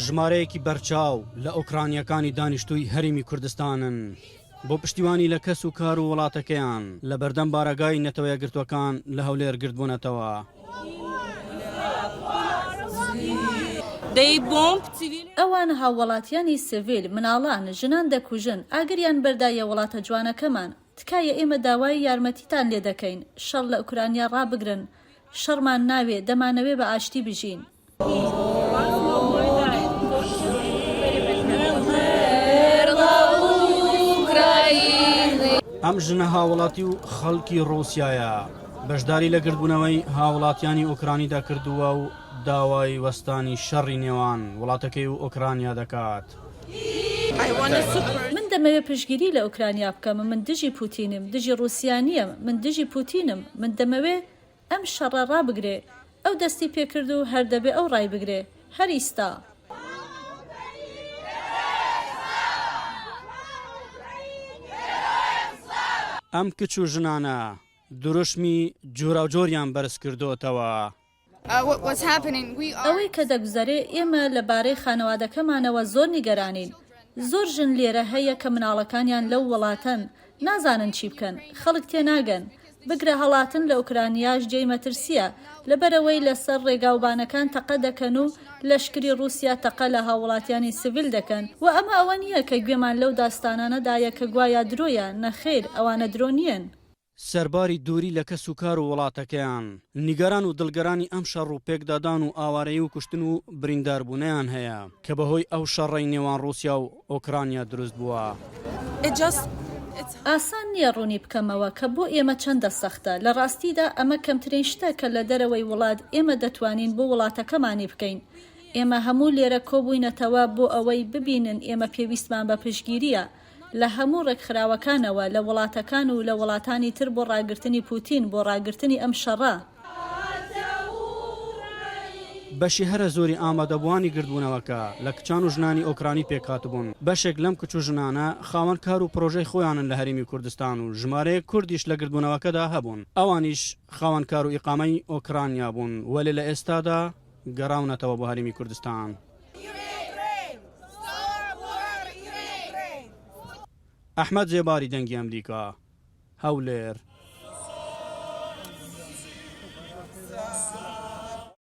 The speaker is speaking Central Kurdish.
ژمارەیەکی بەرچاو لە ئۆکرانییەکانی دانیشتووی هەرێمی کوردستانن بۆ پشتیوانی لە کەس و کار و وڵاتەکەیان لە بەردەم بارەگای نەتەوەیەکگرتووەکان لە هەولێر گردبوونەتەوە. ئەوان هاووڵاتیانی سڤیل، مناڵان، ژنان دەکوژن، ئاگریان بەردایە وڵاتە جوانەکەمان. تکایە ئێمە داوای یارمەتیتان لێدەکەین، شەڕ لە ئۆکرانیا ڕابگرن، شەڕمان ناوێ، دەمانەوێ بە ئاشتی بژین. ئەم ژنە هاوڵاتی و خەڵکی ڕووسیایە، بەشداری لە گردبوونەوەی هاوڵاتیانی ئۆکرانیدا کردووە و داوای وەستانی شەڕی نێوان وڵاتەکەی و ئۆکرانیا دەکات. من دەمەوێ پشتگیری لە ئۆکرانیا بکەم، من دژی پوتینم، دژی ڕووسیا نییەم، من دژی پوتینم، من دەمەوێ ئەم شەڕە ڕابگرێ، ئەو دەستی پێکرد و هەر دەبێ ئەو ڕایبگرێ، هەر ئیستا. ئەم کچ و ژنانە دروشمی جۆراوجۆریان بەرزکردۆتەوە. ئەوەی کە دەگوزەرێ، ئێمە لە بارەی خانەوادەکەمانەوە زۆر نیگەرانین. زۆر ژن لێرە هەیە کە مناڵەکانیان لەو وڵاتەن، نازانن چی بکەن، خەڵک تێناگەن. بگرە هەڵاتن لە ئۆکرانیاش جێی مەترسییە، لەبەرئەوەی لەسەر ڕێگاوبانەکان تەقە دەکەن و لەشکری ڕووسیا تەقە لە هاووڵاتیانی سڤیل دەکەن و ئەمە ئەوە نییە کە گوێمان لەو داستانانە دایە کە گوایا درۆیە، نەخەیر ئەوانە درۆ نییەن. سەرباری دووری لە کەس و کار و وڵاتەکەیان، نیگەران و دڵگەرانی ئەم شەڕ و پێکدادان و ئاوارەیی و کوشتن و برینداربوونەیان هەیە کە بەهۆی ئەو شەڕەی نێوان ڕووسیا و ئۆکرانیا دروست بووە. ئاسان نییە ڕوونی بکەمەوە کە بۆ ئێمە چەندە سەختە، لە ڕاستیدا ئەمە کەمترین شتە کە لە دەرەوەی وڵات ئێمە دەتوانین بۆ وڵاتەکەمانی بکەین. ئێمە هەموو لێرە کۆبووینەتەوە بۆ ئەوەی ببینن ئێمە پێویستمان بە پشتگیرییە لە هەموو ڕێکخراوەکانەوە لە وڵاتەکان و لە وڵاتانی تر بۆ ڕاگرتنی پوتین، بۆ ڕاگرتنی ئەم شەڕە. بەشی هەرە زۆری ئامادەبووانی گردبوونەوەکە لە کچان و ژنانی ئۆکرانی پێکهاتبوون، بەشێک لەم کچ و ژنانە خاوەن کار و پرۆژەی خۆیانن لە هەرێمی کوردستان و ژمارەیەک کوردیش لە گردبوونەوەکەدا هەبوون، ئەوانیش خاوەن کار و ئیقامەی ئۆکرانیا بوون، وەلێ لە ئێستادا گەڕاونەتەوە بۆ هەرێمی کوردستان. ئەحمەد زێباری دەنگی ئەمریکا، هەولێر.